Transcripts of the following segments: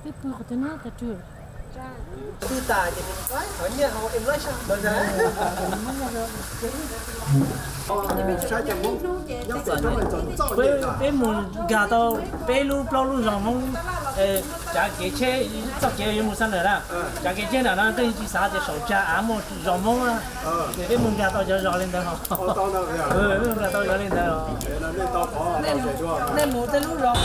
Peb pw qhov twg na, tas twg? Pw tas ces nws nqa qhov nyiaj hauv es lawv sab ntawd. Peb mus nkag tau peb lub plaub lub zos Hmoob, tsav kev tsheb, txoj kev yuav mus Xam Nuam na, tsav kev tsheb nram no koj yeej tsis xav tias saum tsag av muaj zos Hmoob na. Ces peb mus nkag tau cov zos li ntawd os. Peb mus nkag tau zos li ntawd os. Nej mus tej lub zos.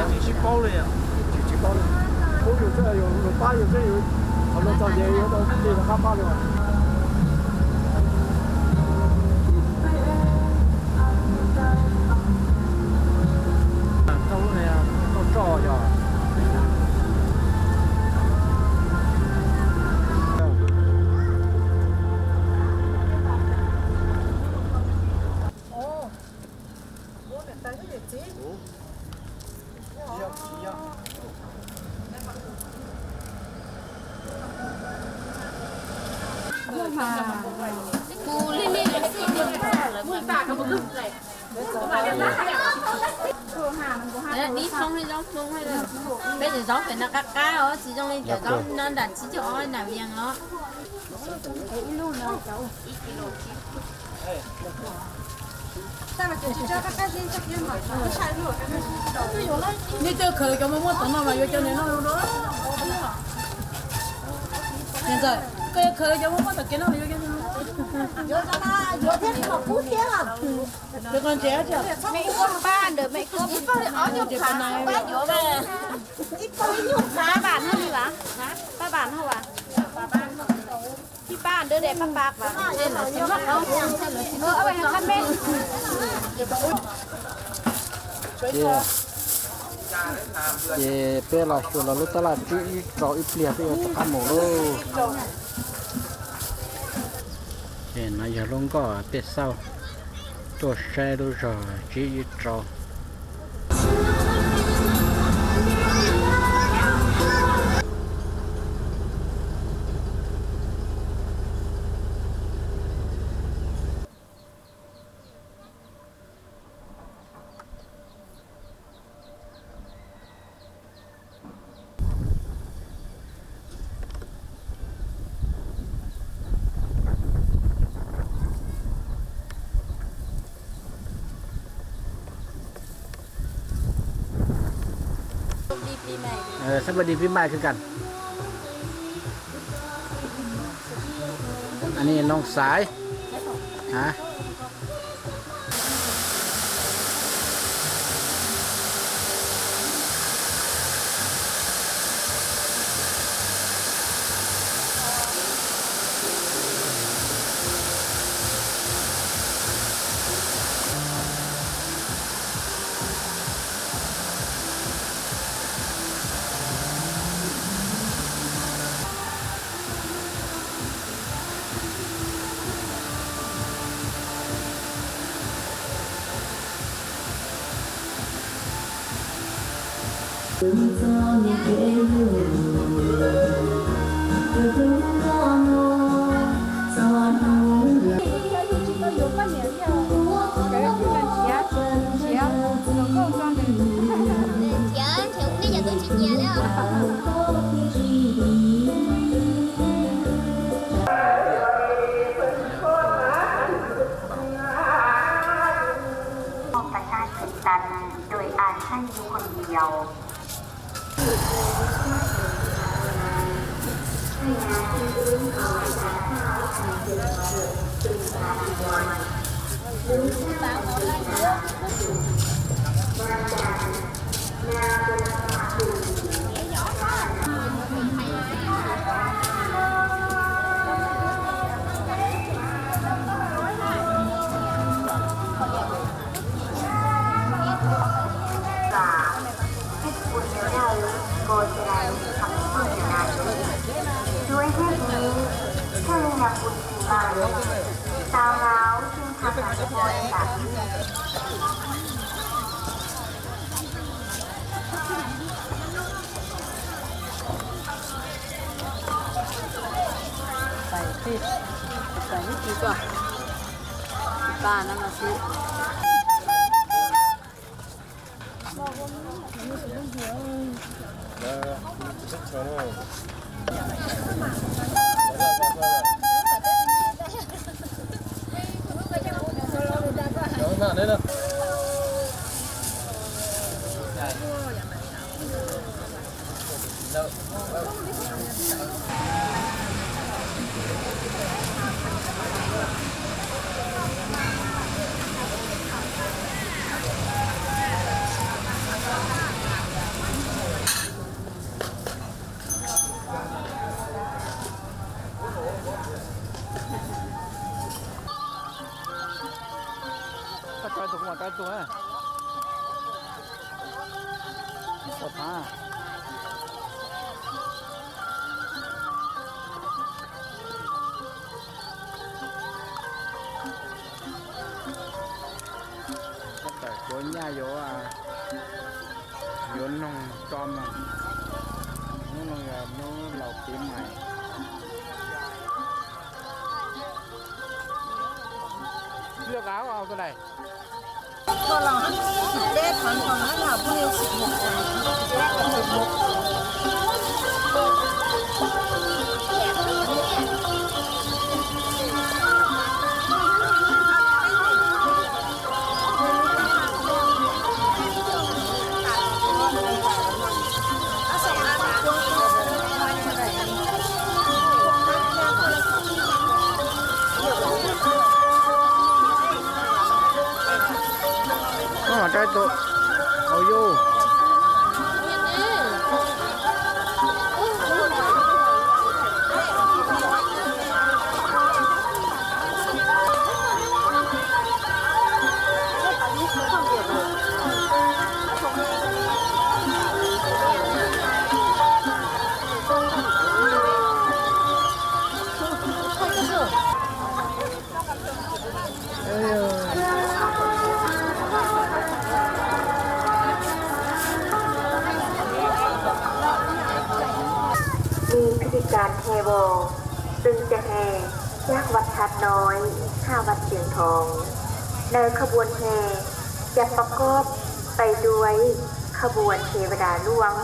Tsis sib paub li. Tsis paub li. Pub yus xwb, yus pab yus xwb, yus qhov no txog ces yuav tau tig rov qab pab li. Dib foob, zoo foob. Peb cov zaub pem no qab qab os, tsis zoo li cov zaub no nram tsib caug ob nram Vias os. Nej coj khaws cov muaj muaj tom no mas yuav cov niag no los. Niam ntxawm, koj yuav khaws cov muaj muaj tom kev no mas yuav cov niag no. Yuav thiab, kub thiab. Lawv qhov ntsev. Mej kuab pab ntawd, mej kuab pab ob nyuag phav, pab yuav, ib nyuag phav, pab vam no li vas, pab vam no vas, pab pab ntawd de pab pab vas. Ces peb los xyuas los lub tab laj tswb ib rau ib pliag peb yuav rov qab mus lauj. Ces no yog lub nkoj peb xauj tuaj saib lub zog tsib ib rau. Sab pab di pib mai khwb kas. Ani noo xaiv. Nrhiav, nrhiav nej cov tub tsis nyiam li os. Một phần hai phần tàn, đuổi ai sang như quần nhiều. Duab hib ib, thiaj li nyam kuv tsis mas, tau laub tseem tau tas kua tas. Pais tij, pais ib tug tuaj, pab no no xwb. Koj tso tus, kuv mam tso tus na. Ua thav. Tab tom kuv nyaj yuav, yuav noog tso mas, hnub no yog hnub laus pib mais. Lwj kav tus daim. Koj mam tso tus, au yus.มีพิธีการแห่วอ ซึ่งจะแห่จากวัดธาตุน้อย หาวัดเชียงทอง ในขบวนแห่จะประกอบไปด้วยขบวนเทวดาหลวง